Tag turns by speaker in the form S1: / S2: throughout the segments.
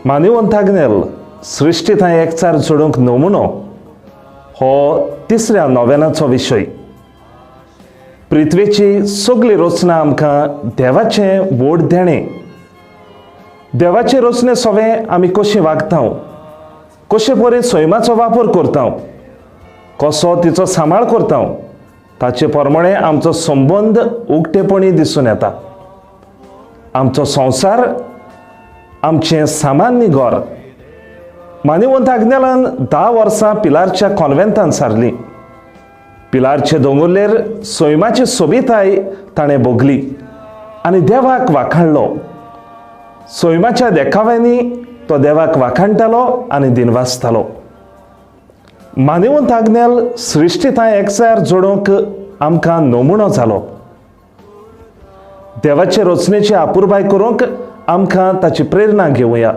S1: मानिवंत आग्नेल सृश्टी थंय एकचार जोडूंक नमुनो हो तिसऱ्या नोवेनाचो विशय. पृथ्वेची सगळी रचना आमकां देवाचें व्हड देणें. देवाचे रचने सवें आमी कशी वागता, कशे परी सैमाचो वापर करता, कसो तिचो सांबाळ करता, ताचे प्रमाणे आमचो संबंद उक्तेपणी दिसून येता. आमचो संवसार, आमचें सामान्य घर. मानिवंत आग्नेलान 10 वर्सां पिलारच्या कॉन्वेंतान सारली. पिलारचे दोंगुल्लेर सैमाची सोबिताय ताणें भोगली आनी देवाक वाखाणलो. सैमाच्या देखाव्यांनी तो देवाक वाखाणटालो आनी दिनवासतालो. मानिवंत आग्नेल सृश्टी थंय एकचार जोडूंक आमकां नमुनो जालो. देवाचे रचनेची अपुरबाय करूंक आमकां ताची प्रेरणा घेवया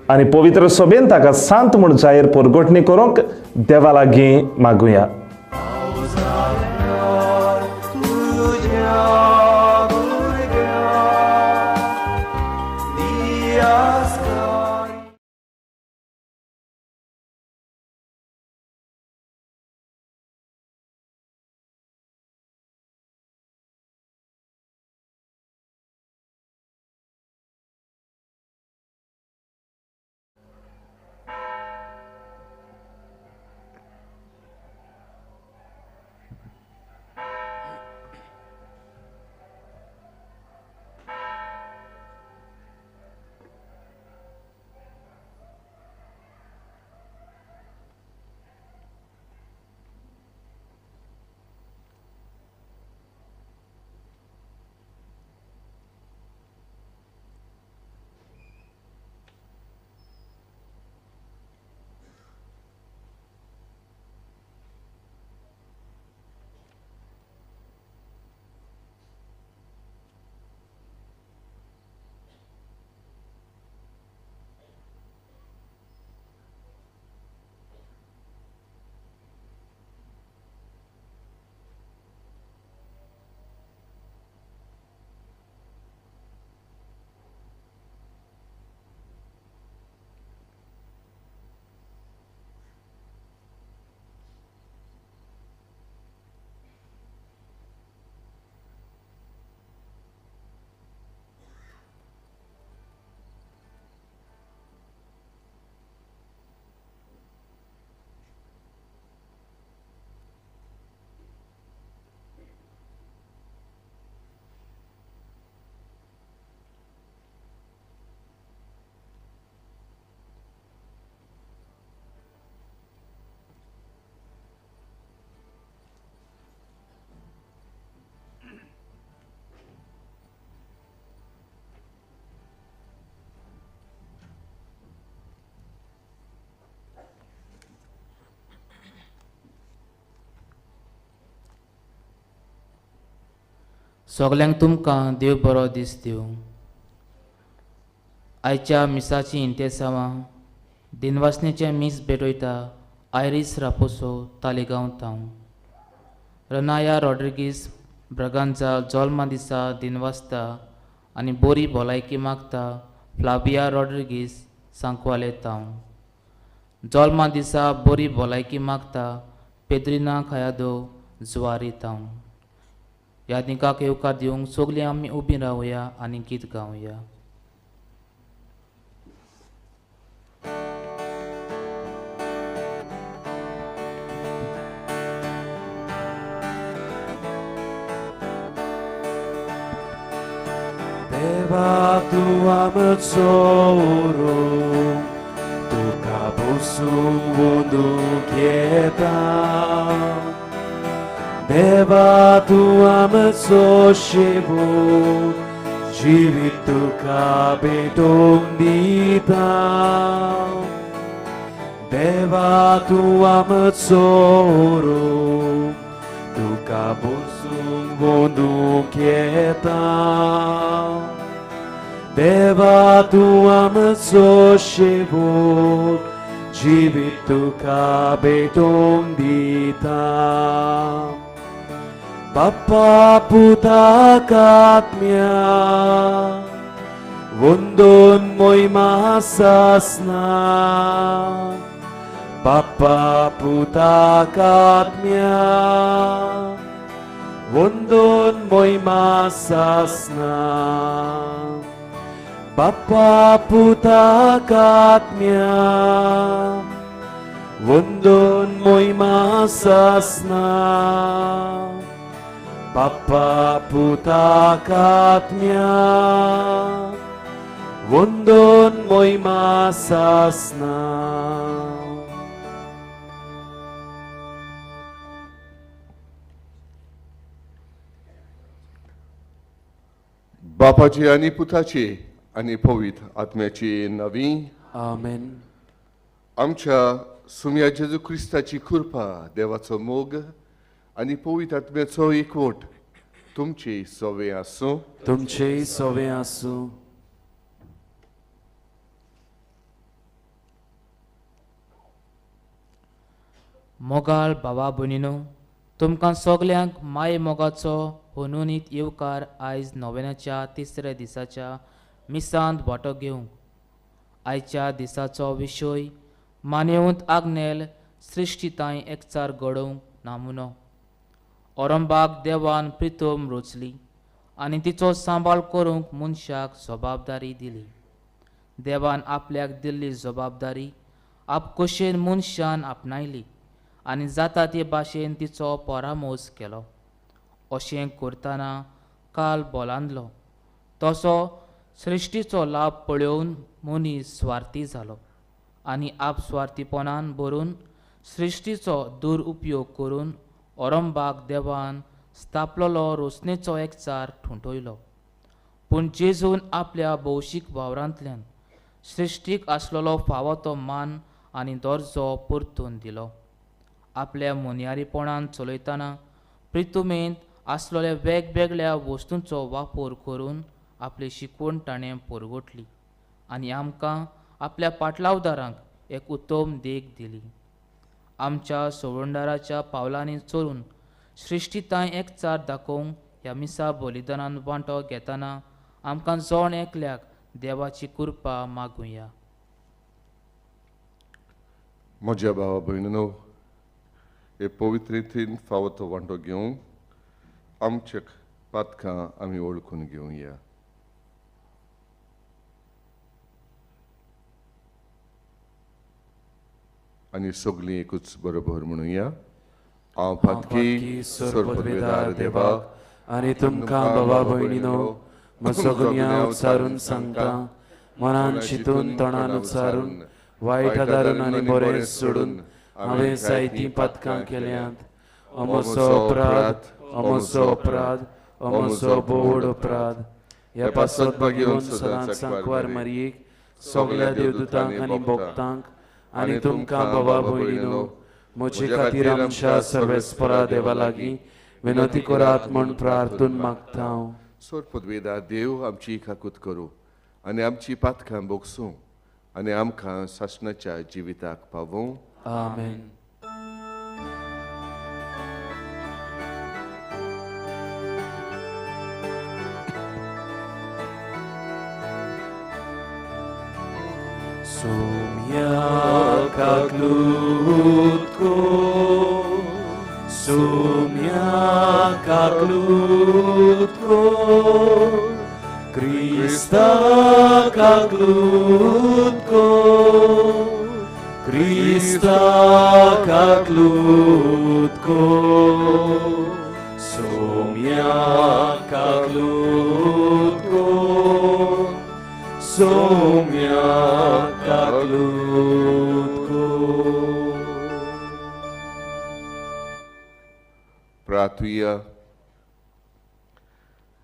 S1: आनी पवित्र सभेन ताका सांत म्हूण जाहीर परगटणी करूंक देवा लागीं मागुया.
S2: सगल्यांक तुमकां देव बरो दीस दिवं. आयच्या मिसाची इंतेसांवां दिनवासनेचें मीस भेटयता आयरीस रापोसो तालिगांव तावन. रनाया रॉड्रिगीस ब्रगांजा जल्मा दिसा दिनवासता आनी बरी भलायकी मागता फ्लाविया रॉड्रिगीस सांकवाले तावन. जल्मा दिसा बरी भलायकी मागता पेद्रिना खयादो जुवारी तावन. यादनिकाक येवकार दिवंक सगळीं आमी उबीं रावया आनी गीत गावया.
S3: देवा तूं आमचो तुका बसूंक वंदूंक येता. देवा तूं आमचो शेवट जिवीत तुका भेटोवन दिता. देवा तूं आमचो तुका बसूंक वंदूंक येता. देवा तूं आमचो शेवट जिवीत तुका भेटोवन दिता. बाप्पा पुताक आत्म्या वंदोन मोहिमा सासना बाप्पा पुताक आत्म्या वंदोन मोहिमा सासना बाप्पा पुताक आत्म्या वंदोन मोहिमा सासना बाप्पा पुताक आत्म्या वंदोन मोहिमा सासना.
S4: बापाची आनी पुताची आनी पवित्र आत्म्याची नवी
S3: आमेन.
S4: आमच्या सुम्या जेजू क्रिस्ताची कृपा, देवाचो मोग आनी पवित्र आत्म्याचो एकवट तुमची सवे आसूं.
S3: तुमचेय सवे आसूं.
S2: मोगाळ भावा भयणीनो, तुमकां सगल्यांक माये मोगाचो हुनहुनीत येवकार आयज नोवेनाच्या तिसऱ्या दिसाच्या मिसांत वांटो घेवंक. आयच्या दिसाचो विशय मानेवंत आग्नेल सृश्टीताय एकचार घडोवंक नामुनो. औरंबाक देवान प्रितम रचली आनी तिचो सांबाळ करूंक मनशाक जबाबदारी दिली. देवान आपल्याक दिल्ली जबाबदारी आपकोशेन मनशान आपणायली आनी जाता ते भाशेन तिचो परामोस केलो. अशें करतना काल बोलांदलो तसो सृश्टीचो लाभ पळोवन मनीस स्वार्थी जालो आनी आपस्वार्थीपणान भरून सृश्टीचो दुरुपयोग करून औरंबाक देवान स्थापलेलो रोसणेचो एकचार ठुंटयलो. पूण जेजून आपल्या भौशीक वावरांतल्यान सृश्टीक आसलेलो फावो तो मान आनी दर्जो परतून दिलो. आपल्या मोनयारीपणान चलयतना प्रितुमेंत आसलेल्या वेगवेगळ्या वस्तूंचो वापर करून आपली शिकवण ताणें परगटली आनी आमकां आपल्या पाटलावदारांक एक उत्तम देख दिली. आमच्या सोवणदाराच्या पावलांनी चलून सृश्टीताय एकचार दाखोवंक ह्या मिसा बलिदानान वांटो घेतना आमकां जण एकल्याक देवाची कृपा मागुया.
S4: म्हज्या भावा भयणीनो, हे पवित्रेंत फावो तो वांटो घेवंक आमच्या पातकां आमी वळखून घेवया. आनी सगळीं एकूच बरोबर म्हणुया. हांव पातकी सर्वपदवेदार देवाक
S3: आनी तुमकां बाबा भयणीनो म्हजो गुन्यांव उच्चारून सांगता, मनान चिंतून तोंडान उच्चारून वायट आदारून आनी बरें सोडून हांवें जायतीं पातकां केल्यांत. अमोसो अपराध, अमोसो अपराध, अमोसो बोड अपराध. ह्या पासत बागेवन सदांच सांकवार मारयेक सगल्या देवदूतांक आनी भक्तांक आनी तुमकां बाबा भयणीनो म्हजे खातीर आमच्या सर्वेस्परा देवा लागीं विनंती करात म्हूण प्रार्थून मागता हांव.
S4: सोरपदवेदा देव आमची काकूत करूं आनी आमची पातकां भोगसूं आनी आमकां सासणाच्या जिविताक पावोवं.
S3: आमेन. Sumyakaklutko, sumyakaklutko, Krista kaklutko, Krista kaklutko, sumyakaklutko, sumyakaklutko.
S4: प्रार्थुया.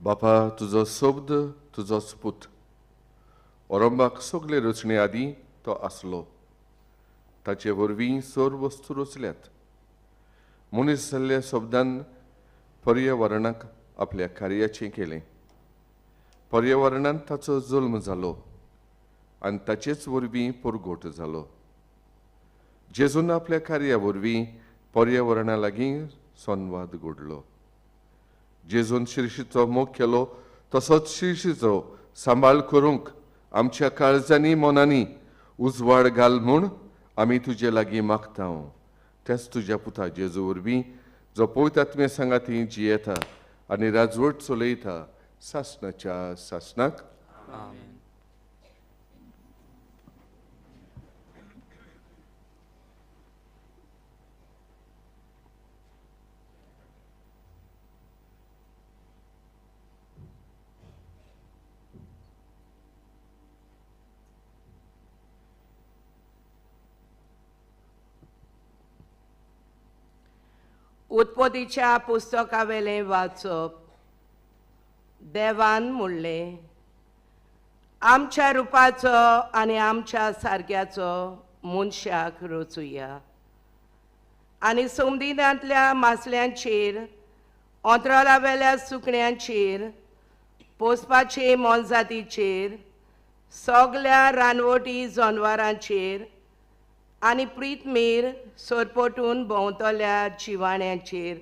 S4: बापा, तुजो शब्द तुजो पूत औरंबाक सगळे रचणे आदीं तो आसलो, ताचे वरवीं सर्व वस्तू रचल्यात. मनीस जाल्ल्या शब्दान पर्यावरणाक आपल्या कार्याचें केलें. पर्यावरणांत ताचो जल्म जालो आनी ताचेच वरवीं परगोट जालो. जेजून आपल्या कार्या वरवीं पर्यावरणा लागीं संवाद घडलो. जेजून शिर्शीचो मोग केलो तसोच शिर्शीचो सांबाळ करूंक आमच्या काळजांनी मनांनी उजवाड घाल म्हूण आमी तुजे लागीं मागता. तेच तुज्या पुता जेजू वरवीं जो पवित्र आत्मे सांगाती जियेता आनी राजवट चलयता सासणाच्या सासणाक.
S5: उत्पत्तीच्या पुस्तकावेलें वाचप. देवान म्हणलें, आमच्या रुपाचो आनी आमच्या सारक्याचो मनशाक रचुया आनी समदिनांतल्या मासल्यांचेर, अंतराळावेल्या सुकण्यांचेर, पोसपाचे मोनजातीचेर, सगल्या रानवटी जनवरांचेर आनी प्रीतमीर सोरपोटून भोंवतल्या जिवाण्यांचेर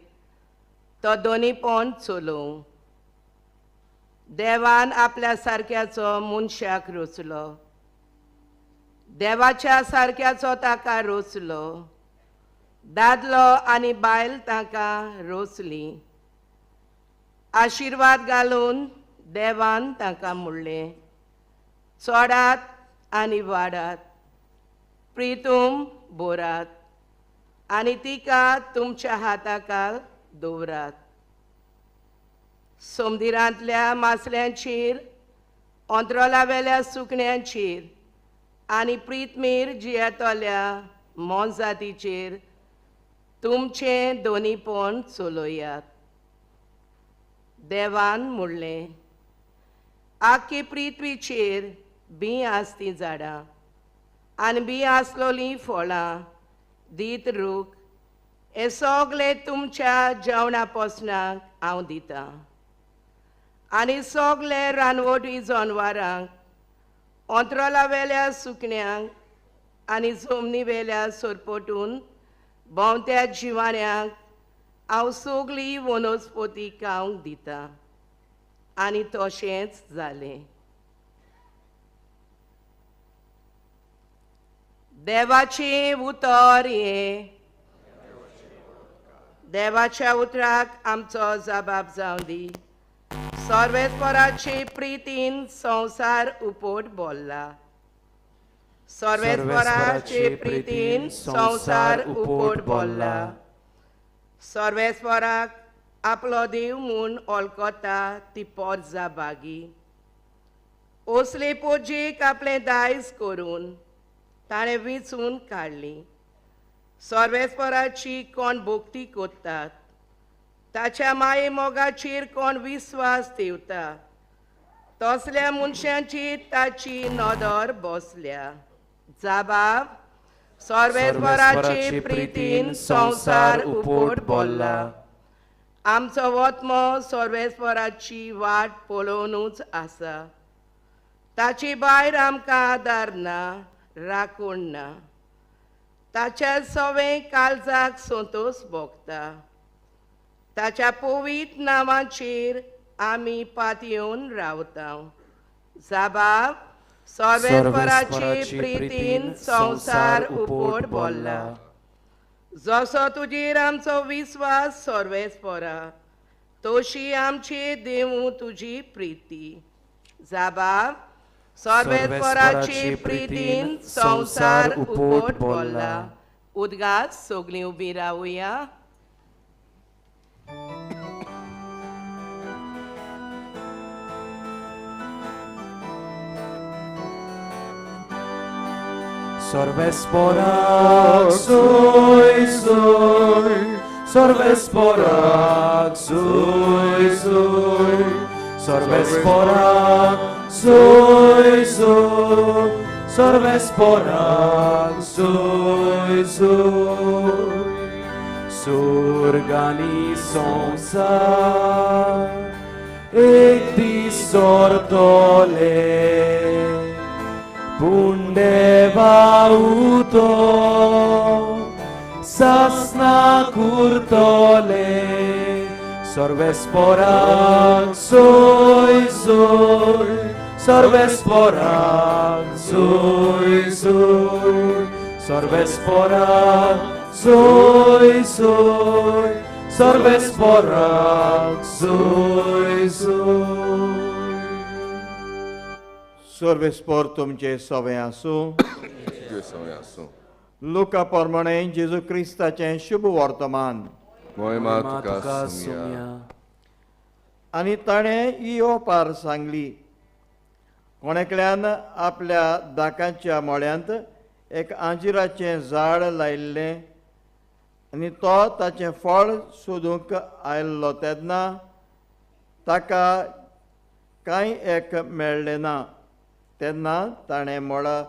S5: तो दोनीपण चलोवं. देवान आपल्या सारक्याचो मनशाक रचलो, देवाच्या सारक्याचो ताका रचलो, दादलो आनी बायल ताका रचली. आशिर्वाद घालून देवान ताका म्हणलें, चडात आनी वाडात, प्रितूम बोरात आनी तिका तुमच्या हाताकाल दवरात. समुद्रांतल्या मासल्यांचेर, अंतराळावेल्या सुकण्यांचेर आनी प्रीतमीर जियेतल्या मोनजातीचेर तुमचें दोनीपण चलयात. देवान म्हणलें, आख्खे पृथ्वीचेर बीं आसती झाडां आनी बीं आसलोलीं फळां दीत रूख हे सगळे तुमच्या जेवणा पोसणाक हांव दितां आनी सगळे रानवटी जनवरांक, अंतराळावेल्या सुकण्यांक आनी जमनीवेल्या सोरपोटून भोंवत्या जिवाण्यांक हांव सगळी वनस्पती खावंक दितां. आनी तशेंच जालें. देवाचें उतर हें. देवाच्या उतराक आमचो जबाब जावं दी. सर्वेस्पराचे प्रितीन संवसार उपोट बोल्ला. सर्वेस्पराचे प्रितीन संवसार उपोट बोल्ला. सर्वेस्पराक आपलो देव म्हूण वळखता ती पोरजा बागी ओसले पोजेक आपलें दायज करून ताणें विंचून काडली. सर्वेस्पराची कोण भक्ती करतात, ताच्या माये मोगाचेर कोण विस्वास ठेवता, तसल्या मनशांची ताची नदर बसल्या. जबाब, सर्वेस्पराचे प्रितीन संवसार उपोट बोल्ला. आमचो वत्मो सर्वेस्पराची वाट पळोवनूच आसा, ताची भायर आमकां आदार ना, राखण ना. ताच्या सवें काळजाक संतोश भोगता, ताच्या पवित्र नांवाचेर आमी पातयेवन रावता. जबाब, सर्वेस्पराचे प्रितीन संवसार उपोट बोल्ला. जसो तुजेर आमचो विस्वास सर्वेस्परा, तशी आमची देवू तुजी प्रिती. जबाब, सर्वेस्पराचे प्रितीन संवसार उपोट बोल्ला. उदगास सगळीं उबी रावया.
S3: सर्वेस्पराक सोय सोय, सर्वेस्पराक सोय सोय, सर्वेस्पराक सोय सोय, सर्वेस्पराक सोय सोय. सुर्गानी संवसार एक दीस सोरतले, पूण देवा उतो सासना कुरतले. सर्वेस्पराक सोय सोय, सर्वेस्पोराक सोय सोय, सर्वेस्पोराक सोय सोय, सर्वेस्पोराक सोय सोय.
S6: सर्वेस्पोर तुमचे सवे आसूं. लुका प्रमाणे जेजू क्रिस्ताचें शुभ वर्तमान. आनी ताणें ही ओपार सांगली, कोण एकल्यान आपल्या दाकांच्या मळ्यांत एक आंजिराचें झाड लायिल्लें आनी तो ताचें फळ सोदूंक आयिल्लो तेन्ना ताका कांय एक मेळ्ळें ना. तेन्ना ताणें मळा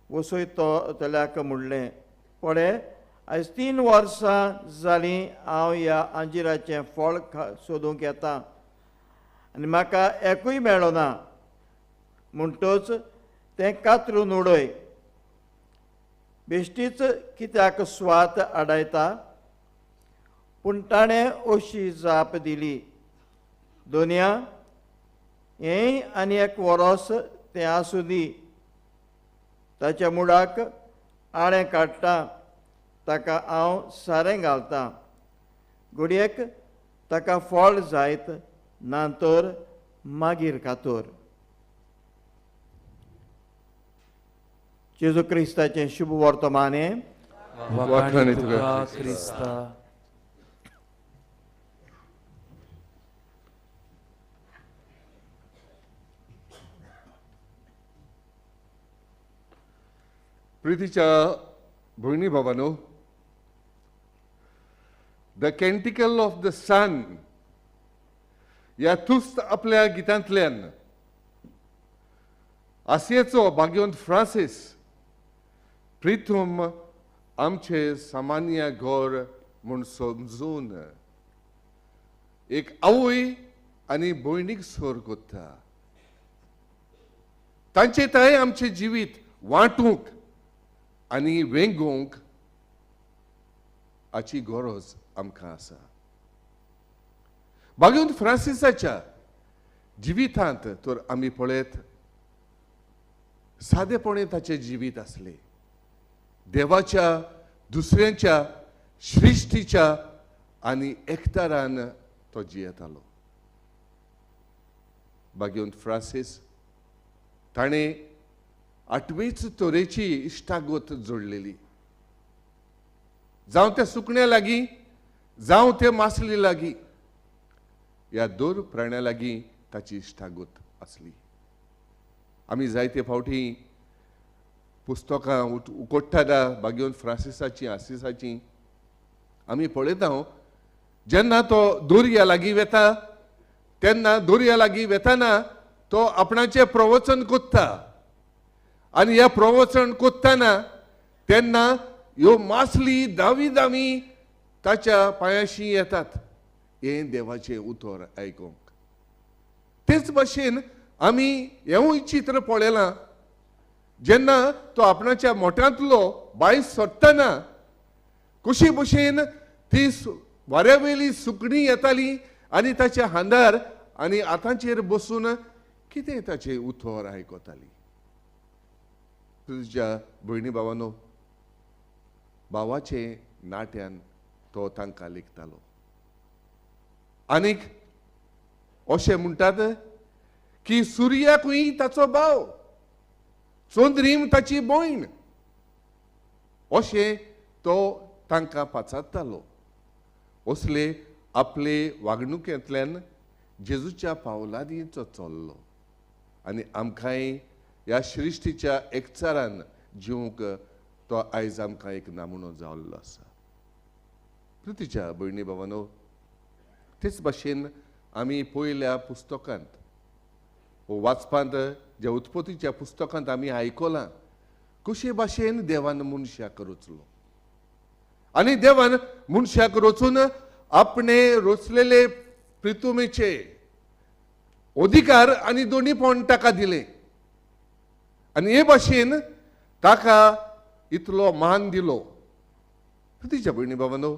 S6: वसयतल्याक म्हणलें, पळय आयज 3 वर्सां जालीं हांव ह्या आंजिराचें फळ सोदूंक येता आनी म्हाका एकूय मेळ्ळो ना, म्हणटच तें कातरून उडय, बेश्टीच कित्याक स्वात आडायता. पूण ताणें अशी जाप दिली, दोनया हेंय आनी एक वरोस तें आसूं दी, ताच्या मुळाक आळें काडटा, ताका हांव सारें घालतां, घडयेक ताका फळ जायत ना तर मागीर कातोर. जेजू क्रिस्ताचें शुभ वर्तमान हें.
S3: वाखाणी तुका क्रिस्ता.
S4: प्रितीच्या भयणी बाबानो, the canticle of the sun ह्या तुस्त आपल्या गितांतल्यान आसियेचो भाग्यवंत फ्रांसीस प्रिथम आमचे सामान्य घर म्हूण समजून एक आवय आनी भयणीक सोर कोत्ता. तांचे ताय आमचें जिवीत वांटूंक आनी वेंगोवंक हाची गरज आमकां आसा. भाग्यवंत फ्रांसिसाच्या जिवितांत तर आमी पळयत सादेपणे ताचें जिवीत आसलें. देवाच्या, दुसऱ्यांच्या, सृश्टीच्या आनी एकतारान तो जियेतालो. भाग्यवंत फ्रांसीस ताणें आठवेच तरेची इश्टागत जोडलेली. जावं त्या सुकण्या लागीं, जावं ते मासली लागीं, ह्या दोर प्राण्या लागीं ताची इश्टागत आसली. आमी जायते फावटी पुस्तकां उकोडटा भाग्यवंत फ्रांसिसाचीं, आसिसाचीं, आमी पळयता जेन्ना तो दर्या लागीं वेता तेन्ना दर्या लागीं वेताना तो आपणाचें प्रवचन कोत्ता आनी ह्या प्रवचन कोत्ताना तेन्ना ह्यो मासली दावी दावी ताच्या पांयाशी येतात हें देवाचें उतर आयकूंक. तेच भाशेन आमी हेंवूय चित्र पळयलां जेन्ना तो आपणाच्या मोठ्यांतलो बांय सोडटना कशी भशेन ती वाऱ्या वयली सुकणी येताली आनी ताच्या हांदार आनी हातांचेर बसून कितें ताचें उतर आयकताली. तुज्या भयणी भावानो, भावाचे नाट्यान तो तांकां लेखतालो. आनीक अशें म्हणटात की सुर्याकूय ताचो भाव, चंद्रीम ताची भयण अशें तो तांकां पाचारतालो. असले आपले वागणुकेंतल्यान जेजूच्या पावलांनी तो चल्लो आनी आमकांय ह्या सृश्टीच्या एकचारान जिवंक तो आयज आमकां एक नामणो जाल्लो आसा. प्रितीच्या भयणी भावानो, तेच भाशेन आमी पयल्या पुस्तकांत वाचपांत ज्या उत्पत्तीच्या पुस्तकांत आमी आयकलां कशे भाशेन देवान मनशाक रचलो आनी देवान मनशाक रचून आपणे रचलेले प्रितुमेचे अधिकार आनी दोनीपण ताका दिले आनी हे भाशेन ताका इतलो मान दिलो. तिच्या भयणी बाबानो,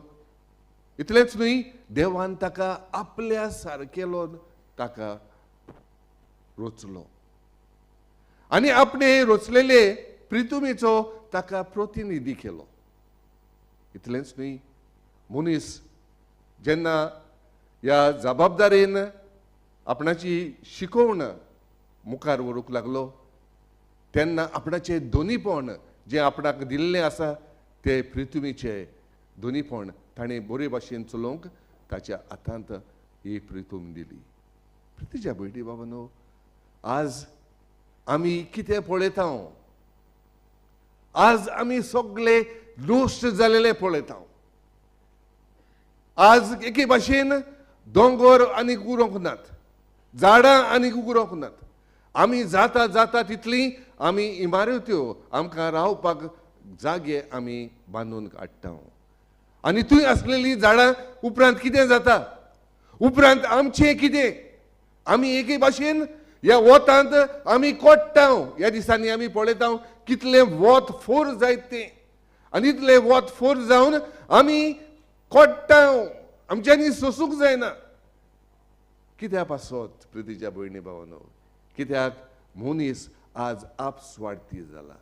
S4: इतलेंच न्हय, देवान ताका आपल्या सारकेलो ताका रचलो आनी आपणे रचलेले प्रितुमीचो ताका प्रतिनिधी केलो. इतलेंच न्हय, मनीस जेन्ना ह्या जबाबदारेन आपणाची शिकोवण मुखार व्हरूंक लागलो तेन्ना आपणाचें दोनीपण जें आपणाक दिल्लें आसा तें प्रितुमीचें दोनीपण ताणें बरे भाशेन चलोवंक ताच्या हातांत ही प्रितूम दिली. प्रितीच्या भयणी बाबानो, आज आमी कितें पळयता? आज आमी सगळे नश्ट जालेले पळयता. आज एके भाशेन दोंगर आनीक उरोंक नात, झाडां आनीक उरोंक नात. आमी जाता जाता तितली आमी इमारत्यो आमकां रावपाक जागे आमी बांदून काडटा आनी थंय आसलेलीं झाडां उपरांत कितें जाता? उपरांत आमचें कितें? आमी एके भाशेन ह्या वतांत आमी कोट्टा. ह्या दिसांनी आमी पळयता कितलें वत फोर जायत तें, आनी इतलें वत फोर जावन आमी कोट्टा, आमच्यांनी सोसूंक जायना. कित्या पासत प्रितीच्या भयणी भावानो? कित्याक मनीस आज आपस्वार्थी जाला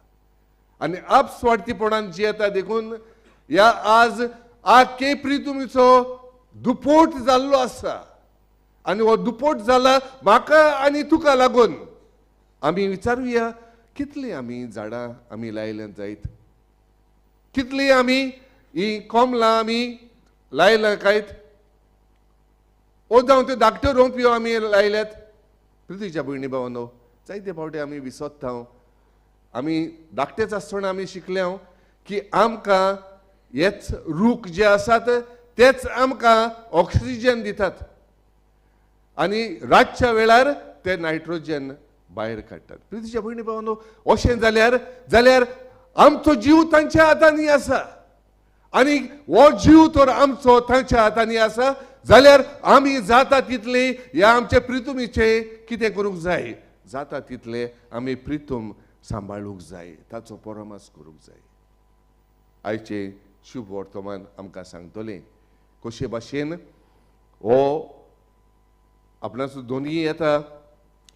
S4: आनी आपस्वार्थीपणान जियेता. देखून ह्या आज आख्खे प्रितुमीचो दुपोट जाल्लो आसा आनी हो दुपोट जाला म्हाका आनी तुका लागून. आमी विचारुया, कितलीं आमी झाडां आमी लायल्यात जायत, कितलीं आमी ही कोमलां आमी लायल्यां कायत, ओ जावं त्यो धाकट्यो रोंपयो आमी लायल्यात. प्रितीच्या भयणी भावानो, जायते फावटी आमी विसरता. आमी धाकटेच आसतना आमी शिकल्या की आमकां हेच रूख जे आसात तेच आमकां ऑक्सिजन दितात आनी रातच्या वेळार ते नायट्रोजन भायर काडटात. प्रितीच्या भयणी भावानो, अशें जाल्यार जाल्यार आमचो जीव तांच्या हातांनी आसा आनी हो जीव तर आमचो तांच्या हातांनी आसा जाल्यार आमी जाता तितले ह्या आमचे प्रितुमीचे कितें करूंक जाय? जाता तितले आमी प्रितूम सांबाळूंक जाय, ताचो परामर्श करूंक जाय. आयचें शुभ वर्तमान आमकां सांगतलें कशे भाशेन हो आपणाचो दोनी येता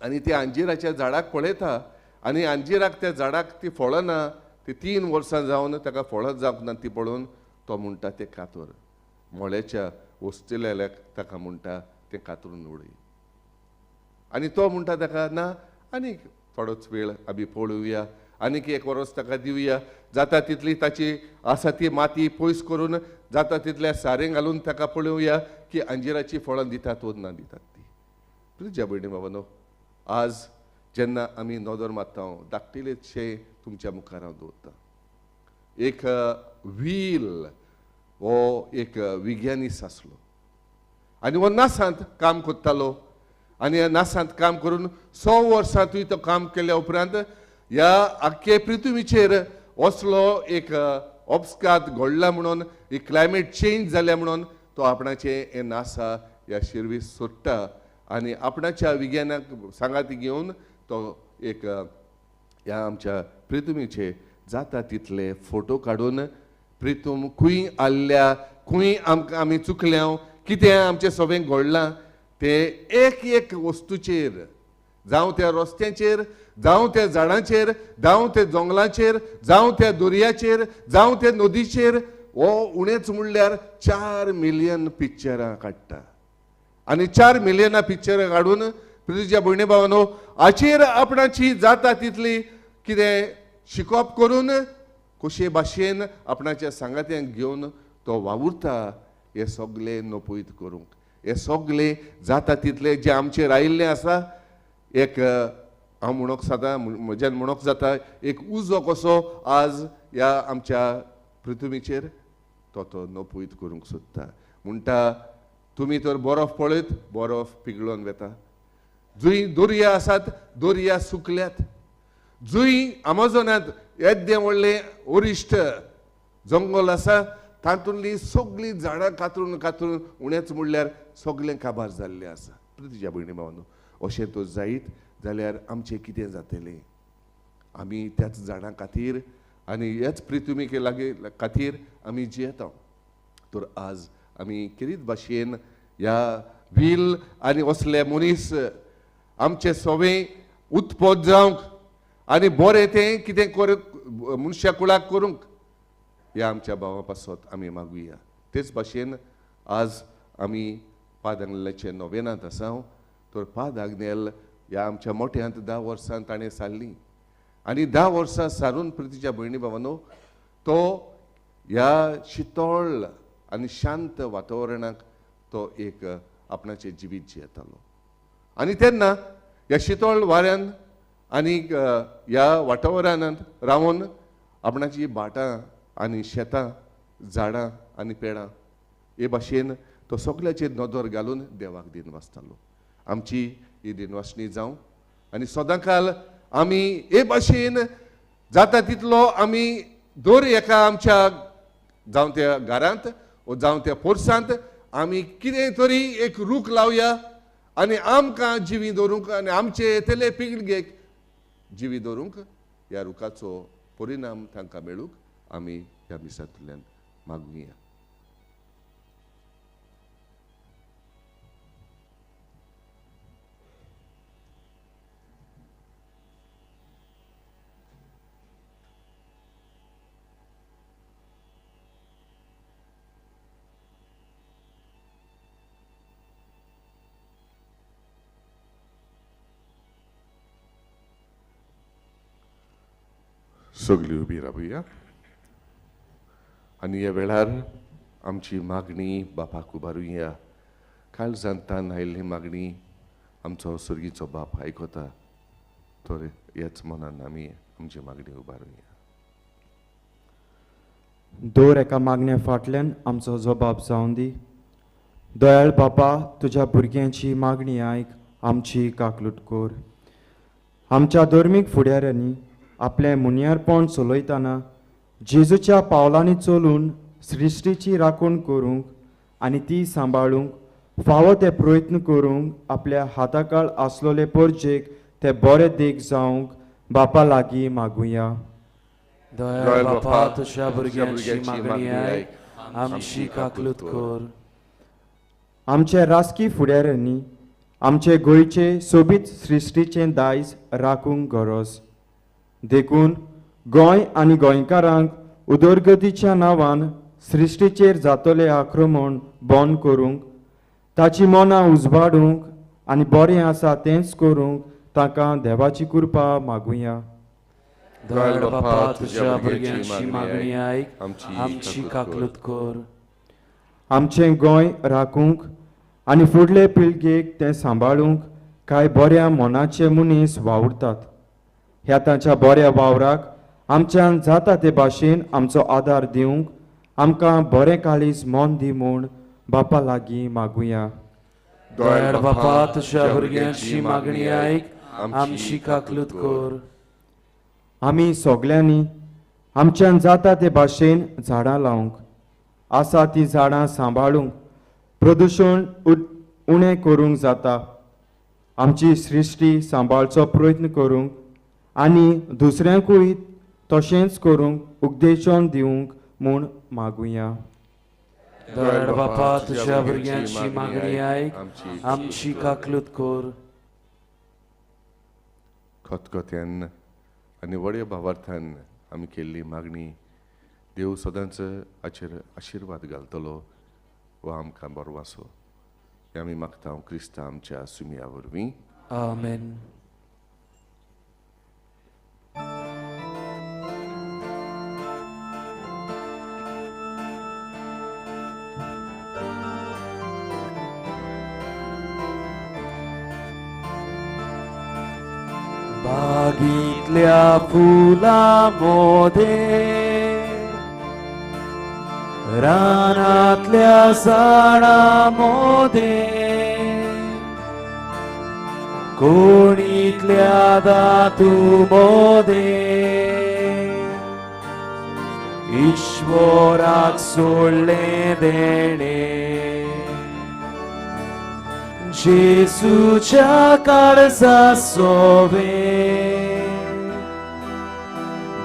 S4: आनी त्या अंजिराच्या झाडाक पळयता आनी अंजिराक त्या झाडाक ती फळां ना, ती 3 वर्सां जावन ताका फळां जावंक ना, ती पळोवन तो म्हणटा तें कातर मोळ्याच्या वस्तिल्याक ताका म्हणटा तें कातरून उडय. आनी तो म्हणटा ताका ना, आनीक थोडोच वेळ आमी पळोवया, आनीक 1 वर्स ताका दिवया, जाता तितली ताची आसा ती माती पयस करून जाता तितल्या सारें घालून ताका पळोवया की अंजिराची फळां दितात वो ना दितात ती. तुज्या भयणी बाबानो, आज जेन्ना आमी नदर मारता धाकटेलेशें तुमच्या मुखार हांव दवरता. एक व्हील हो एक विज्ञानीस आसलो आनी हो नासांत काम करतालो आनी ह्या नासांत काम करून 100 वर्सां थंय तो काम केल्या उपरांत ह्या आख्खे पृथ्वीचेर असलो एक अपघात घडला म्हणून, एक क्लायमेट चेंज जाल्या म्हणून तो आपणाचें हें नासा ह्या शिर्वीस सोडटा आनी आपणाच्या विज्ञानाक सांगाती घेवन तो एक ह्या आमच्या पृथ्वीचे जाता तितले फोटो काडून प्रितूम खंय आल्ल्या, खंय आमकां आमी चुकल्या, कितें आमचें सगळें घडलां तें एक एक वस्तूचेर, जावं त्या रस्त्यांचेर, जावं त्या झाडांचेर, जावं त्या जंगलाचेर, जावं त्या दर्याचेर, जावं त्या नदीचेर, हो उणेच म्हणल्यार 4 मिलियन पिक्चरां काडटा. आनी 4 मिलियनां पिक्चरां काडून प्रितीच्या भयणी भावानो हाचेर आपणाची जाता तितली कितें शिकोवप करून कशे भाशेन आपणाच्या सांगात्यांक घेवन तो वावुरता हे सगळे नपयत करूंक, हे सगळे जाता तितले जे आमचेर आयिल्लें आसा एक हांव म्हणूंक जाता, म्हज्यान म्हणूंक जाता एक उजो कसो आज ह्या आमच्या पृथ्वीचेर तो तो नपयत करूंक सोदता. म्हणटा तुमी तर बरफ पळयत बरफ पिगळोन वेता, जंय दर्या आसात दर्या सुकल्यात, जंय अमेझॉनांत येद्दें व्हडलें वरिश्ठ जंगल आसा तातूंतलीं सगळीं झाडां कातरून कातरून उणेच म्हणल्यार सगळें काबार जाल्लें आसा. तुज्या भयणी भावानो, अशें तर जायत जाल्यार आमचें कितें जातलें? आमी त्याच झाडां खातीर आनी ह्याच पृथ्वीके लागीं खातीर आमी जियेता. तर आज आमी खेरीत भाशेन ह्या व्हील आनी असले मनीस आमचें सवें उत्पन्न जावंक आनी बरें तें कितें करूंक मनशा कुळाक करूंक ह्या आमच्या भावा पासत आमी मागुया. तेच भाशेन आज आमी पाद आग्नेलाचे नोवेनांत आसा तर पाद आग्नेल ह्या आमच्या मोठ्यांत 10 वर्सां ताणें सारलीं आनी 10 वर्सां सारून प्रितीच्या भयणी भावानो तो ह्या शितळ आनी शांत वातावरणाक तो एक आपणाचें जिवीत जियेतालो. आनी तेन्ना ह्या शितळ वाऱ्यान आनी ह्या वातावरणांत रावन आपणाची भाटां आनी शेतां झाडां आनी पेडां हे भाशेन तो सगळ्याचेर नदर घालून देवाक दिनवासतालो. आमची ही दिनवासणी जावं आनी सदांकाल आमी हे भाशेन जाता तितलो आमी दर एका आमच्या जावं त्या घरांत वो जावं त्या पोरसांत आमी कितें तरी एक रूख लावया आनी आमकां जिवी दवरूंक आनी आमचे येतले पिळगेक जिवी दवरूंक ह्या रुखाचो परिणाम तांकां मेळूंक आमी ह्या मिसांतल्यान मागुया. सगळी उबी रावया आनी ह्या वेळार आमची मागणी बापाक उबारुया. काळजांतान आयिल्ली मागणी आमचो सर्गीचो बाप आयकता तर ह्याच मनान आमी आमची मागणी उबारुया.
S3: दर एका मागण्या फाटल्यान आमचो जबाब जावन दी. दयाळ बापा, तुज्या भुरग्यांची मागणी आयक, आमची काकलूट कर. आमच्या धर्मीक फुडाऱ्यांनी आपलें मुनियारपण चलयतना जेजूच्या पावलांनी चलून सृश्टीची राखण करूंक आनी ती सांबाळूंक फावो ते प्रयत्न करूंक आपल्या हाताकाळ आसलोले परजेक ते बरे देख जावंक बापा लागीं मागुया.
S4: दयाळ
S3: बापा, तुज्या भुरग्यांची मागणी आयक, आमची काकलूत कर. आमच्या राजकी फुडाऱ्यांनी आमचे गोंयचे सोबीत सृश्टीचें दायज राखूंक गरज देखून गोंय आनी गोंयकारांक उदरगतीच्या नांवान सृश्टीचेर जातलें आक्रमण बंद करूंक, ताची मनां उजवाडूंक आनी बरें आसा तेंच करूंक तांकां देवाची कृपा मागुया.
S4: दयाळ बापा, तुज्या भुरग्यांची मागणी आयक, आमची काकलूत कर.
S3: आमचें गोंय राखूंक आनी फुडले पिळगेक तें सांबाळूंक कांय बऱ्या मनाचे मनीस वावुरतात. ह्या तांच्या बऱ्या वावराक आमच्यान जाता ते भाशेन आमचो आदार दिवंक आमकां बरें काळीज मन दी म्हूण बापा लागीं मागुया.
S4: दयाळ बापा, तुज्या भुरग्यांची मागणी आयक, आमची काकलूत कर.
S3: आमी सगल्यांनी आमच्यान जाता ते भाशेन झाडां लावंक, आसा ती झाडां सांबाळूंक, प्रदुशण उणें करूंक जाता. आमची सृश्टी सांबाळचो प्रयत्न करूंक आनी दुसऱ्यांकूय तशेंच करूंक उपदेशन दिवंक म्हूण मागुया.
S4: दयाळ बापा, तुज्या भुरग्यांची मागणी आयक, आमची काकलूत कर. खतखत्यान आनी व्हड्या भावार्थान आमी केल्ली मागणी देव सदांच हाचेर आशिर्वाद घालतलो वा आमकां बरो आसो हें आमी मागता क्रिस्ता आमच्या सुमया वरवीं.
S2: आमेन. बागीतल्या फुलां मोदें, रानांतल्या झाडां मोदें, कोणीतल्या धातू मोदें, ईश्वराक सोडलें देणें, जेजूच्या काळजा सोवें,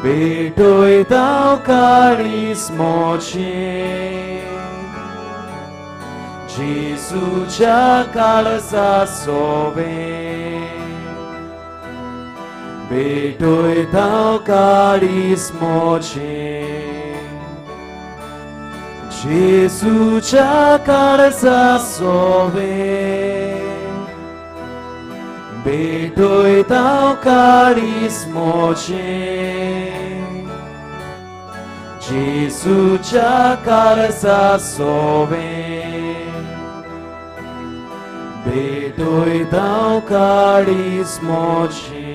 S2: भेटयता काळीज मोचें, जेजूच्या काळजा सोवें.
S3: भेटयता काळीज म्हजें जेजूच्या काळजा सोवें भेटयता काळीज म्हजें जेजूच्या काळजा सोवें भेटयता काळीज म्हजें.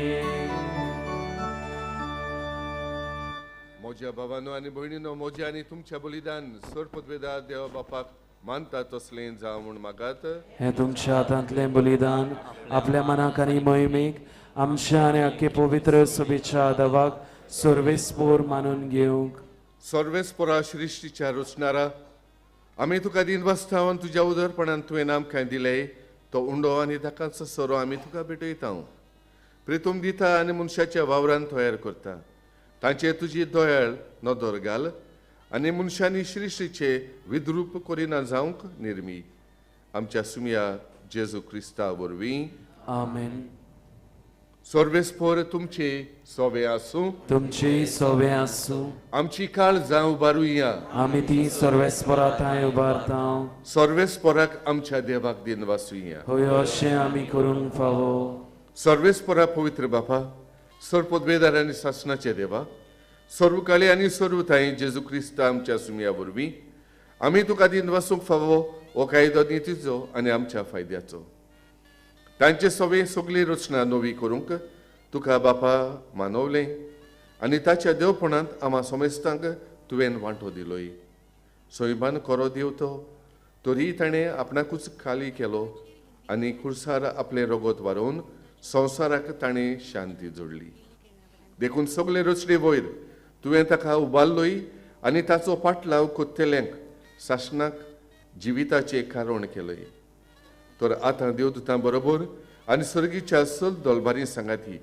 S4: म्हज्या भावानो आनी भयणीनो, म्हजें आनी तुमच्या बलिदान सर पदवेदार देवा बापाक मानता तसलें जावं म्हूण मागात.
S3: हें तुमच्या हातांतलें बलिदान आपल्या मनाक आनी मोहिमेक आमच्या आनी आख्खे पवित्र सभेच्या देवाक सर्वेस्पोर मानून घेवंक.
S4: सर्वेस्पोरा सृश्टीच्या रचणारा, आमी तुका दिन वाचता आनी तुज्या उदरपणान तुवें आमकां दिलें तो उंडो आनी धाकांचो सोरो आमी तुका भेटयता. प्रितूम दिता आनी मनशाच्या वावरान तयार करता तांचेर तुजी दयाळ नदर घाल आनी मनशांनी सृश्टीचे विद्रूप करिना जावंक निर्मी आमच्या सुमया जेजू क्रिस्ता वरवीं.
S3: आमेन.
S4: सर्वेस्पोर तुमचे सोवे आसूं.
S3: तुमचे सोवे आसूं.
S4: आमची काळजां उबारुया.
S3: आमी ती सर्वेस्पोरा थंय उबारता.
S4: सर्वेस्पोराक आमच्या देवाक दिन वासुया.
S3: हय, अशें आमी करूंक फावो.
S4: सर्वेस्पोरा पवित्र बापा, सर्व पदवेदार आनी सासणाचे देवा, सर्व काळी आनी सर्व थांय जेजू क्रिस्ता आमच्या सुमया वरवीं आमी तुका दिन वासूंक फावो हो कायदो नितीचो आनी आमच्या फायद्याचो. तांचे सवे सगळी रचना नवी करूंक तुका बापा मानवलें आनी ताच्या देवपणांत आमा समेस्तांक तुवें वांटो दिलोय. सैमान करो देव तो तरी ताणें आपणाकूच खाली केलो आनी खुर्सार आपलें रगत वारोवन संवसाराक ताणें शांती जोडली. देखून सगळे रचणे वयर तुवें ताका उबारलोय आनी ताचो पाटलाव कोत्तेल्यांक सासणाक जिविताचें कारण केलय. तर आतां देवदूतां बरोबर आनी सर्गीच्या सल दलबारी सांगाती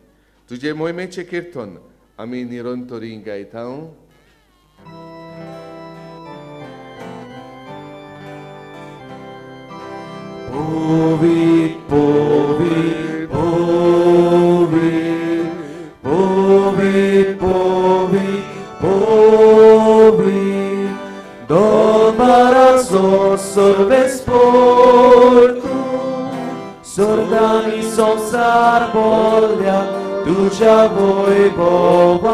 S4: तुजे मोहिमेचें किर्तन आमी निरंतरी गायता.
S3: पवित्र पवित्र पवित्र पवित्र पवित्र दरबाराचो सर्वेस्पोर तूं स्वर्गानी संवसार बोल्ल्या तुज्या वैभवान.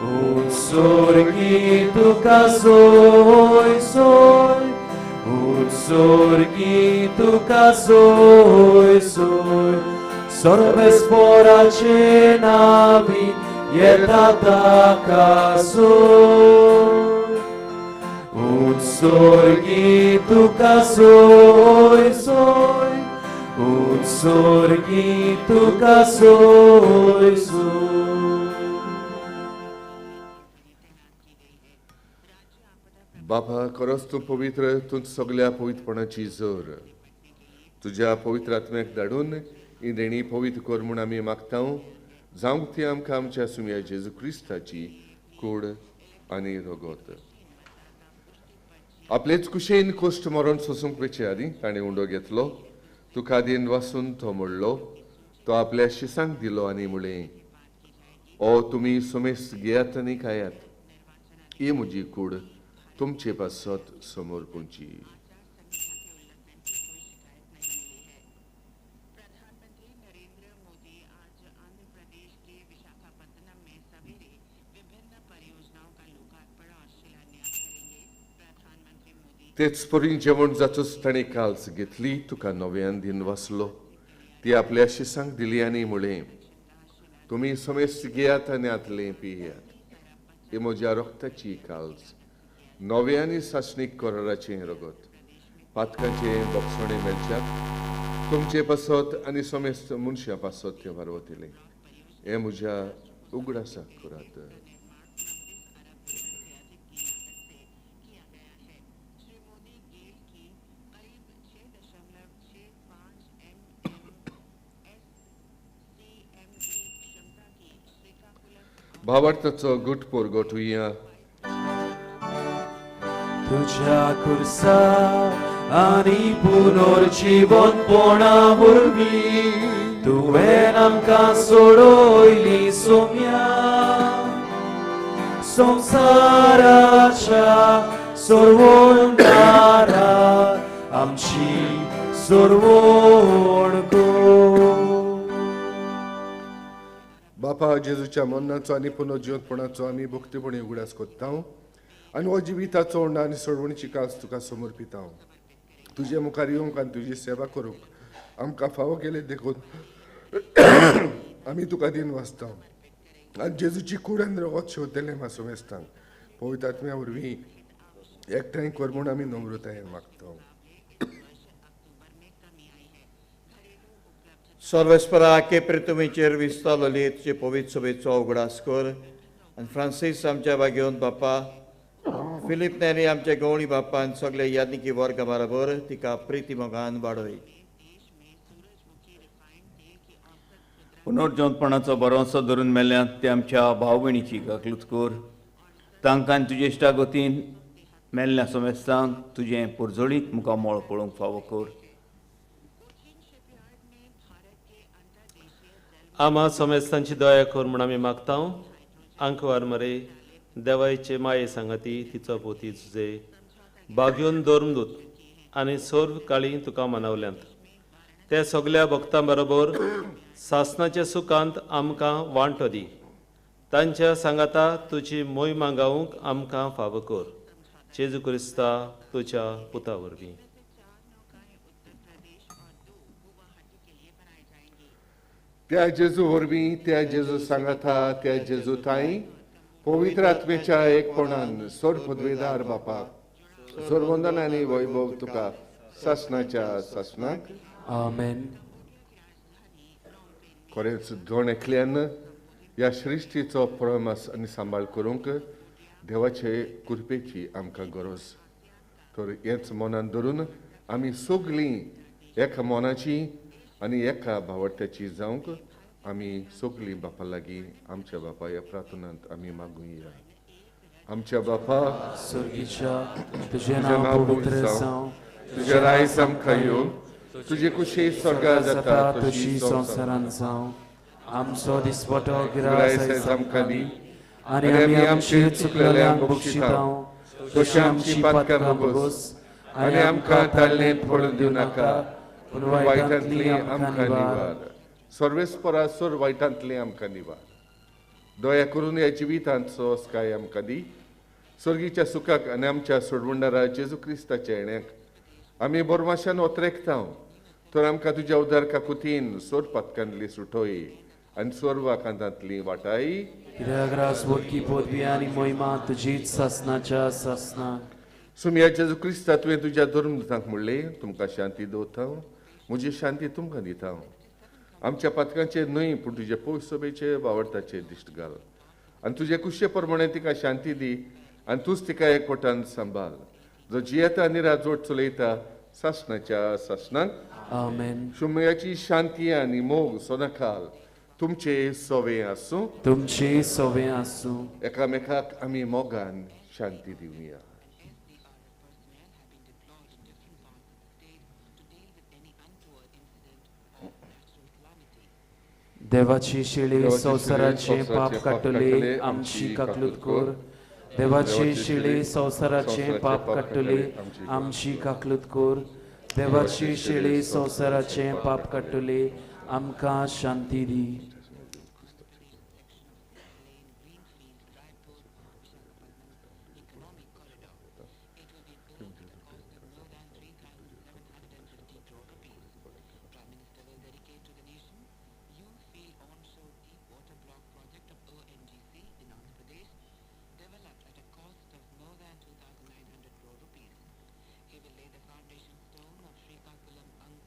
S3: उत्सर्गी तुका सोय सोय, उत्सर्गी तुका सोय सोय, सर्वेस्पोराचे नावी येता ताका सोय. उत्सर्गी तुका सोय सोय, उत्सर्गी तुका सोय सोय.
S4: बापा, खरोच तूं पवित्र, तूं सगल्या पवित्रपणाची जोर. तुज्या पवित्र आत्म्याक धाडून ही देणी पवित्र कर म्हूण आमी मागता. जावंक ती आमकां आमच्या सुमया जेजू क्रिस्ताची कूड आनी रगत. आपलेच कुशेन कोश्ट मरण सोसूंक वेचे आदीं ताणें उंडो घेतलो, तुका दिन वासून तो म्हणलो, तो आपल्या शिसांक दिलो आनी म्हणलें, ओ तुमी सुमेस घेयात आनी खायात, ही म्हजी कूड तुमचे पासत समोर पुंची. तेच परी जेवण जातूच ताणें काल्स घेतली, तुका नव्यान दिन वाचलो, ती आपल्या शिसांक दिली आनी म्हणलें, तुमी समेस्त घेयात आनी आतलें पियात, ही म्हज्या रक्ताची काल्स, नव्या आनी सासणीक कराराचें रगत, पातकाचें बक्षणें मेळच्याक तुमचे पासत आनी समेस्त मनशां पासत तें वारवतलें. हें म्हज्या उगडासाक करात. भावार्थाचो गुट पोरगोटुया.
S3: तुझ्या खुर्सा आनी पुनर्जीवनपणा वरवीं तुवें आमकां सोडयली सोम्या संवसाराच्या सोडवणदारा आमची सोडवण कर.
S4: बापा जेजूच्या मरणाचो आनी पुनर्जिवंतपणाचो आमी भक्तीपणी उगडास कोत्ता आनी हो जिविताचो आनी सोडवणीची काज तुका समर्पिता. तुजे मुखार येवंक आनी तुजी सेवा करूंक आमकां फावो केले देखून आमी तुका दिन वाचता आनी जेजूची कूड आनी रगत शेवतले मासोमेस्तांक पवित्र आत्म्या वरवीं एकठांय कर म्हूण आमी नम्रतायेन मागता.
S6: सर्वेस्परा के प्रितुमीचेर विस्तारलेली तुजे पवित्र सभेचो उगडास कर आनी फ्रांसीस आमच्या बागेवन बापा, फिलीप नेरी आमच्या गवळी बाप्पा आनी सगळे यादनिकी वर्गा बराबर तिका प्रिती मोगान वाडय.
S7: पुनर्जवंतपणाचो भरोसो धरून मेल्यांत ते आमच्या भाव भयणीची काकलूत कर. तांकां तुजे इश्टागतीन मेल्ल्या सोमेस्तांक तुजें पुरजोळीत मुखामळ पळोवंक फावो कर.
S8: आमा सोमेस्तांची दया कर म्हूण आमी मागता. आंकवार मरे देवायचे माये सांगाती तिचो पोती तुजे बागयोन धर्मदूत आनी सर्व काळी तुका मनवल्यांत ते सगल्या भक्तां बरोबर सासनाच्या सुखांत आमकां वांटो दी. तांच्या सांगाता तुजी मोहिमा गावंक आमकां फावो कर. जेजू क्रिस्ता तुज्या पुता वरवीं.
S4: त्या जेजू वरवीं, त्या जेजू सांगाता, त्या जेजू ताई पवित्र आत्मेच्या एकपणान सोड पदवेदार बापा सोडवंदन आनी वैभव तुका सासनाच्या सासनाक.
S3: आमेन.
S4: खरेंच दोन एकल्यान ह्या सृश्टीचो प्रमास आनी सांबाळ करूंक देवाचे कृपेची आमकां गरज. तर हेंच मनान धरून आमी सगळीं एका मनाची आनी एका भावड्याची जावंक आमी सगळीं बापा लागीं आमच्या बापा ह्या प्रार्थनांत आमी मागुया. आमच्या बापा
S3: स्वर्गीच्या, तुजें नांव पवित्र जावं,
S4: तुजें रायस आमकां येवं, तुजी कुशी स्वर्गार जाता
S3: तशी संवसारांत जावं. आमचो दिसपटो गिरास
S4: आमकां दी
S3: आनी आमी आमचे चुकलेल्यांक बक्षिता
S4: तशी आमची पातकां भोगोस आनी आमकां ताळणेंत पडून दिवं नाका, पूण वायटांतली आमकां निवार. सर्वेस्परा सोर वायटांतली आमकां निवार. दया करून ह्या जिवितांत सोसकाय आमकां दी. स्वर्गीच्या सुखाक आनी आमच्या सोडवणदारा जेजू क्रिस्ताच्या येण्याक आमी बोरमाशान ओतरेकता. तर आमकां तुज्या उदार काकुतीन सोर पातकांतली सुटोय आनी सोर वाकांतांतली वाटाय.
S3: कित्याक राजवटकी पदवी आनी मोहिमा तुजीच सासनाच्या सासनाक.
S4: सुमया जेजू क्रिस्ता तुवें तुज्या धर्मदूतांक म्हणलें, तुमकां शांती दवरता, म्हजी शांती तुमकां दिता. आमच्या पातकांचेर न्हय पूण तुजे पयसोबेचे वावडताचे दिश्ट घाल आनी तुजे कुशे प्रमाणे तिका शांती दी आनी तूंच तिका एकवटान सांबाळ, जो जियेता आनी राजवट चलयता सासनाच्या सासनाक.
S3: आमेन.
S4: शुमयाची शांती आनी मोग सदांकाल तुमचे सोवे आसूं.
S3: तुमचे सोवे आसूं.
S4: एकामेकाक आमी मोगान शांती दिवया.
S3: देवाची शिळी संवसाराचे पाप काडटली आमची काकलूत कर. देवाची शिळी संवसाराचे पाप काडटली आमची काकलूत कर. देवाची शिळी संवसाराचे पाप काडटली आमकां शांती दी.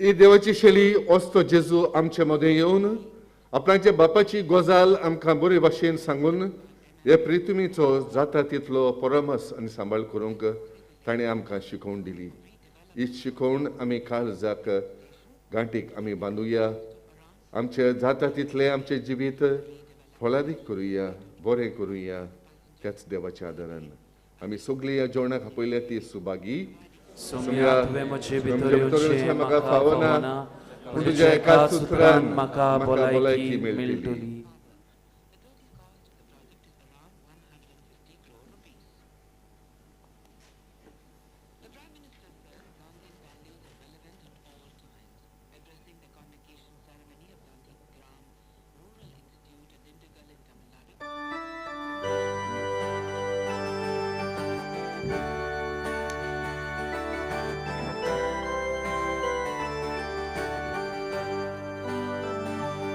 S4: ही देवाची शैली वस्तो जेजू आमचे मदें येवन आपणाच्या बापाची गजाल आमकां बरे भाशेन सांगून हे प्रितुमीचो जाता तितलो परमस आनी सांबाळ करूंक ताणें आमकां शिकोवन दिली. ही शिकोवण आमी काळजाक गांठीक आमी बांदुया. आमचें जाता तितलें आमचें जिवीत फळादीक करुया, बरें करुया. त्याच देवाच्या आदारान आमी सगळीं ह्या जेवणाक आपयल्या ती सुभागी.
S3: सोम्या तुवें म्हजे भितर येवचें म्हाका फावना, पूण तुज्या एकाच उतरान म्हाका भलायकी मेळटली.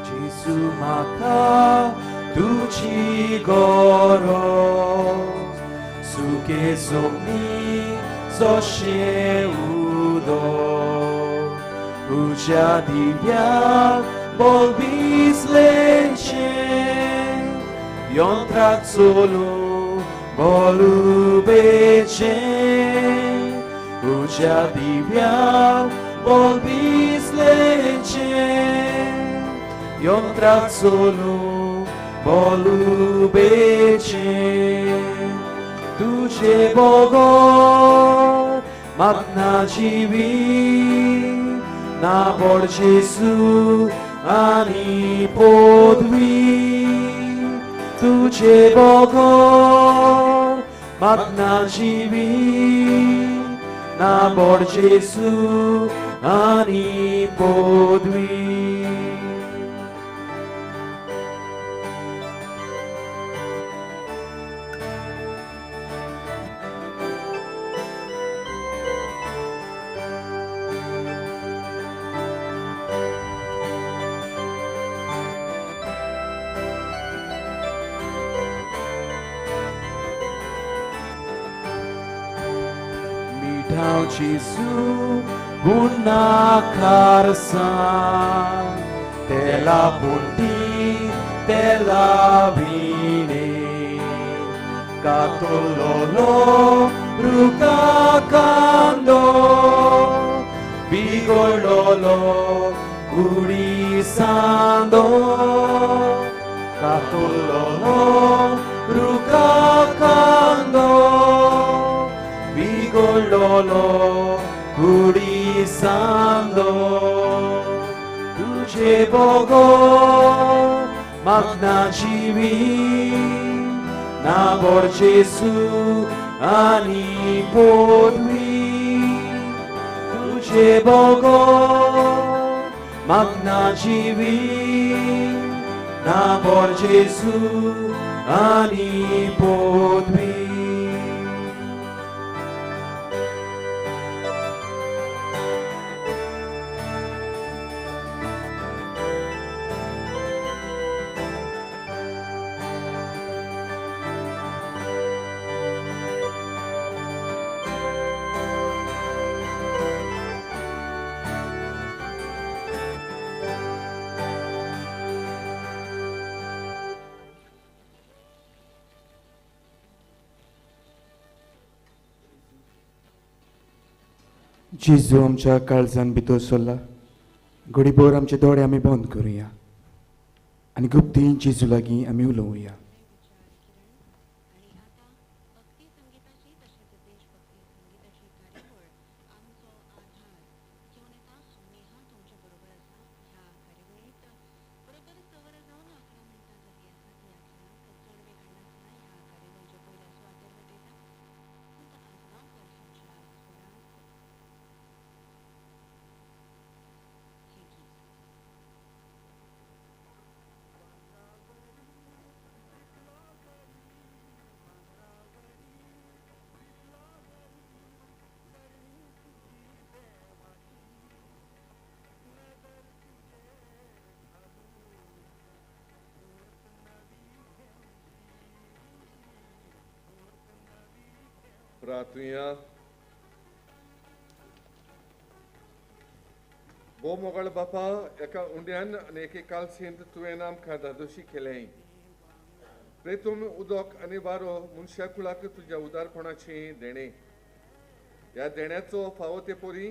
S3: जेजू म्हाका तुजी गरज, सुके जमनी जशें उदक, उज्या दिव्याक बोल भिजलेंचें, यंत्राक चलूं बोल उबेचें, उज्या दिव्याक बोल भिजलेंचें, यंत्राक चलूं बोल उबेचें. तुजे बगर म्हाका ना जिवीत, ना व्हड जेजू आनी पदवी. तुजे बगर म्हाका ना जिवीत, ना व्हड जेजू आनी पदवी. जेजू गुणाकार सांग, तेला पुंटी तेला विणे, कातोलोलो रुका कांदो, बिगडलोलो कुडी सांदो, कातोलोलो रुका कांदो, बिगडलोलो कुडी सांदो. तुजे बगर म्हाका ना जिवीत, ना व्हड जेजू आनी पदवी. तुजे बगर म्हाका ना जिवीत, ना व्हड जेजू आनी पदवी.
S9: जेजू आमच्या काळजान भितर सरला. घडीभर आमचे दोळे आमी बंद करुया आनी गुप्तीन जेजू लागीं आमी उलोवया.
S4: प्रार्थुया. भोव मोगाळ बापा, एका उंड्यान आनी एके कालसेंत तुवें आमकां धादोशी केलें. प्रेतूम उदक आनी वारो मनशा कुळाक तुज्या उदारपणाचें देणें. ह्या देण्याचो फावो ते परी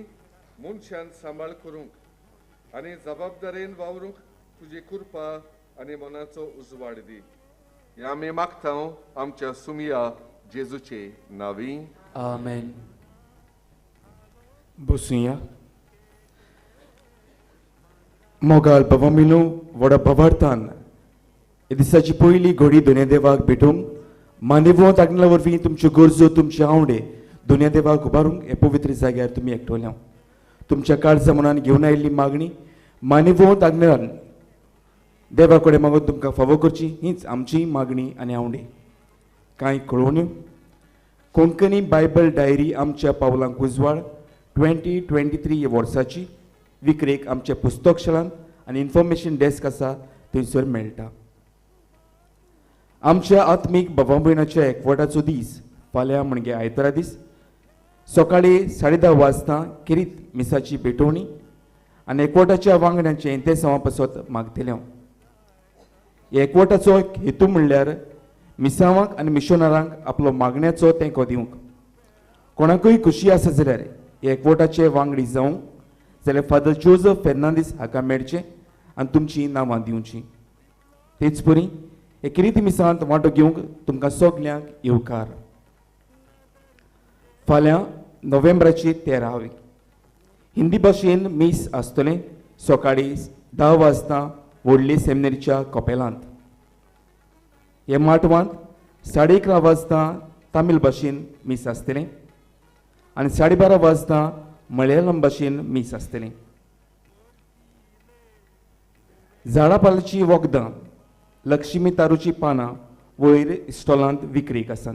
S4: मनशान सांबाळ करूंक आनी जबाबदारेन वावरूंक तुजी कृपा आनी मनाचो उजवाड दी. ह्या आमी मागता आमच्या सुमिया जेजूचे नावी.
S3: आमेन.
S9: बसुया. मोगाल बाबा मिनू व्हडा भावार्थान हे दिसाची पयली घडी दोनया देवाक भेटूंक मानेवंत आग्नेला वरवीं तुमच्यो गरजो तुमचे आवडे दोनया देवाक उबारूंक हे पवित्र जाग्यार तुमी एकटोल्या. तुमच्या काळजा मनान घेवन आयिल्ली मागणी मानेवंत आग्नेलान देवा कडेन मागून तुमकां फावो करची हीच आमची मागणी आनी आवडे. कांय कळोवण्यो. कोंकणी बायबल डायरी आमच्या पावलांक उजवाड 2023 वर्साची विक्रेक आमच्या पुस्तकशाळांत आनी इन्फॉर्मेशन डेस्क आसा थंयसर मेळटा. आमच्या आत्मीक बाबा भयणाच्या एकवटाचो दीस फाल्यां म्हणजे आयतारा दीस सकाळी 10:30 वाजता खेरीत मिसाची भेटवणी आनी एकवटाच्या वांगड्यांचें इंतेसांवा पासत मागतले. हांव एकवटाचो हेतू म्हणल्यार मिसावांक आनी मिशनरांक आपलो मागण्याचो तेंको दिवंक. कोणाकूय खुशी आसा जाल्यार एकवटाचे वांगडी जावंक जाल्यार फादर जोजफ फेर्नांदीस हाका मेळचें आनी तुमचीं नांवां दिवचीं. तेच परी हे खेरीत मिसांत वांटो घेवंक तुमकां सगल्यांक येवकार. फाल्यां नोव्हेंबराची 13 हिंदी भाशेन मीस आसतलें सकाळीं 10 वाजता व्हडली सेमिनरीच्या कपेलांत. हे माटवांत 11:30 वाजता तामील भाशेन मीस आसतलें आनी 12:30 वाजता मलयाळम भाशेन मीस आसतलें. झाडां पाल्याची वखदां लक्ष्मी तारूची पानां वयर स्टॉलांत विक्रेक आसात.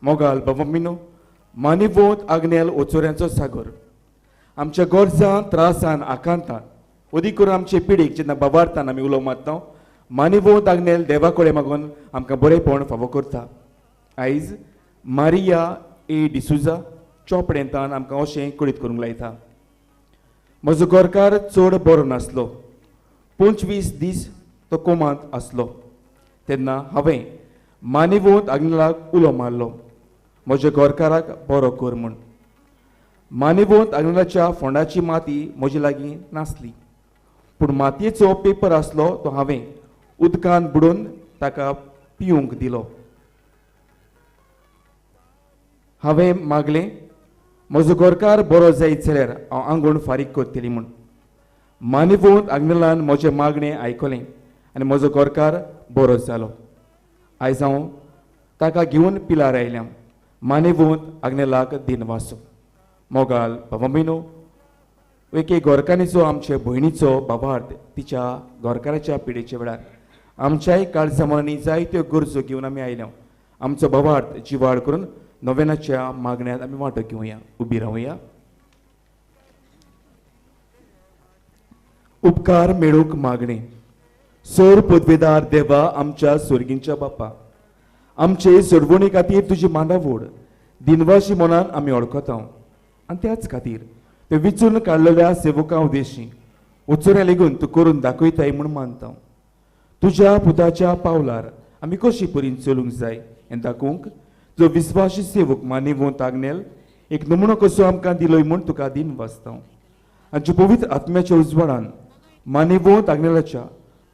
S9: मोगाल बाबा मिनो मानिवोत आग्नेल ओचोऱ्यांचो सागर आमच्या गरजां त्रासान आकांतान अदीक करून आमचे पिढीक जेन्ना बाबार्थान आमी उलो मारता मानिवोत आग्नेल देवा कडेन मागून आमकां बरेपण फावो करता. आयज मारिया ए डिसुजा चोपडेंतान आमकां अशें कळीत करूंक लायता. म्हजो घरकार चड बरो नासलो. 25 दीस तो कोमांत आसलो तेन्ना हांवें मानिवोत आग्नेलाक उलो मारलो म्हज्या घरकाराक बरो कर म्हूण. मानिवोत आग्नेलाच्या फोंडाची माती म्हजे लागीं नासली पूण मातयेचो पेपर आसलो तो हांवें उदकान बुडोवन ताका पिवंक दिलो. हांवें मागलें म्हजो घरकार बरो जायत जाल्यार हांव आंगण फारीक करतली म्हूण. मानिवोत आग्नेलान म्हजें मागणें आयकलें आनी म्हजो घरकार बरो जालो. आयज हांव ताका घेवन पिलार आयल्या. मानिवोत आग्नेलाक दिनवासो. मोगाल बाबा भयणो एके घरकान्नीचो आमचे भयणीचो बाबार्थ तिच्या घरकाराच्या पिडेच्या वेळार आमच्याय काळजा मनांनी जायत्यो गरजो घेवन आमी आयल्या. आमचो बाबार्थ जिवाड करून नोवेनाच्या मागण्यांत आमी वांटो घेवया. उबी रावया. उपकार मेळूंक मागणें. सोर पदवेदार देवा आमच्या सोर्गींच्या बापा आमचे सोडवणी खातीर तुजी मांडावड दिनवाशी मनान आमी वळखता आनी त्याच खातीर ते विचून काडलेल्या सेवकां उद्देशी उचोऱ्या लेगून तूं करून दाखयताय म्हूण मानता. तुज्या पुताच्या पावलार आमी कशी परीन चलूंक जाय हें दाखोवंक जो विस्वाशी सेवक मानिवंत आग्नेल एक नमुनो कसो आमकां दिलोय म्हूण तुका दिन वाचता. आनी पवित्र आत्म्याच्या उजवाडान मानिवंत आग्नेलाच्या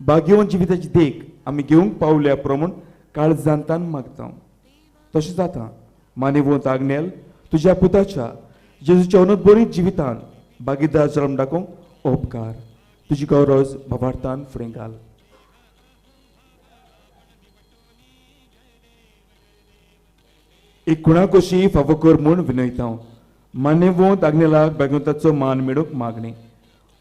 S9: भाग्यवंत जिविताची देख आमी घेवंक पावल्या प्रमाण काळजांतान मागता. तशें जाता मानिवंत आग्नेल तुज्या पुताच्या जेजूच्या अनुबरीत जिवितान भागीदार जल्म दाखोवंक उपकार. तुजी गौरव भावार्थान फुडें घाल. एक कुणाकोशी फावो कर म्हूण विनयता. मान्यवंत आग्नेलाक भागवंताचो मान मेळूंक मागणें.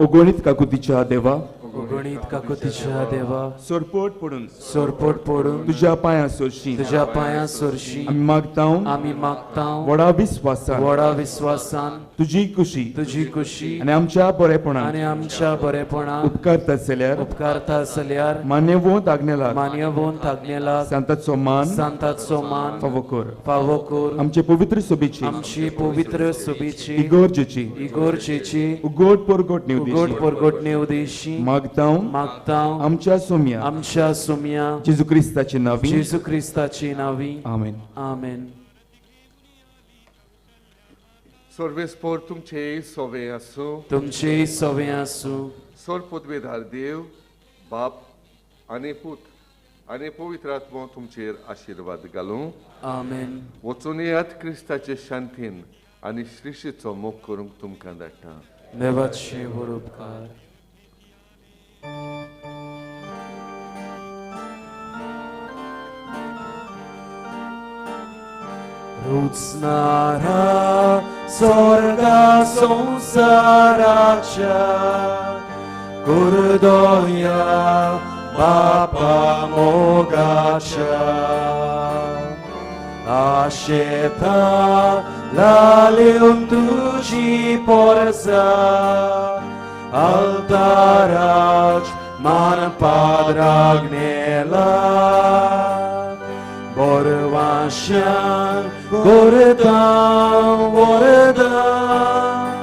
S9: अगणीत काकुतीच्या देवा
S3: अगणीत काकुतीच्या देवा
S9: सोरपोट पडून
S3: सोरपोट पडून
S9: तुज्या पांयां सोरशी
S3: तुज्या पांयां सोरशी
S9: आमी मागता
S3: आमी मागता
S9: व्हडा विस्वासान
S3: व्हडा विस्वासान
S9: तुजी खुशी
S3: तुजी खुशी
S9: आनी आमच्या बरेपणान
S3: आनी आमच्या बरेपणान
S9: उपकारता जाल्यार
S3: उपकारता जाल्यार
S9: मान्यवंत आग्नेलाक
S3: मान्यवंत आग्नेलाक
S9: सांताचो मान
S3: सांताचो मान
S9: फावो कर
S3: फावो कर
S9: आमचे पवित्र सभेची
S3: आमची पवित्र सभेची
S9: इगोर्जेची
S3: इगोर्जेची
S9: उगोट परगोट
S3: उगोट परगोटणे उद्देशी
S9: मागता
S3: मागता
S9: आमच्या सोम्या
S3: आमच्या सोम्या
S9: जेजू क्रिस्ताची नावी
S3: जेजू क्रिस्ताची नावी.
S9: आमेन.
S3: आमेन.
S4: सर्वेस्पोर तुमचे सोवे आसूं
S3: तुमचे सोवे आसूं.
S4: सोर पदवेदार देव बाप आनी पूत आनी पवित्र आत्मो तुमचेर आशिर्वाद घालूं.
S3: आमेन.
S4: वचून येयात क्रिस्ताचे शांतीन आनी श्रीशीचो मोग करूंक तुमकां धाडटा.
S3: देवाचे व्हड उपकार. रुचणारा स्वर्गा संवसाराच्या कुरदोया बापा मोगाच्या आशेता लालेवन तुजी Porsa altaraj man padragnela Borvashan gordan vordan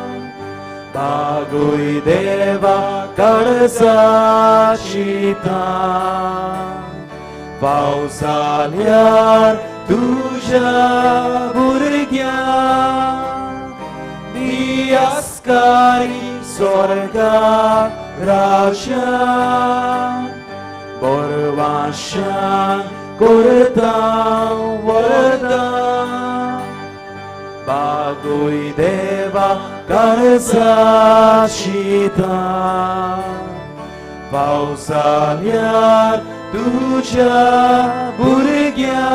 S3: Bagui deva karsachita Pausalyar तुझ्या भुरग्या दियास्कारी स्वर्गा राजा बोरवाशान करता वरदा बागुय देवा काळजाशिता पावसाल्यार तुझ्या भुरग्या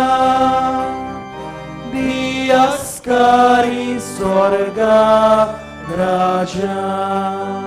S3: दियास्कारी स्वर्गा राजा.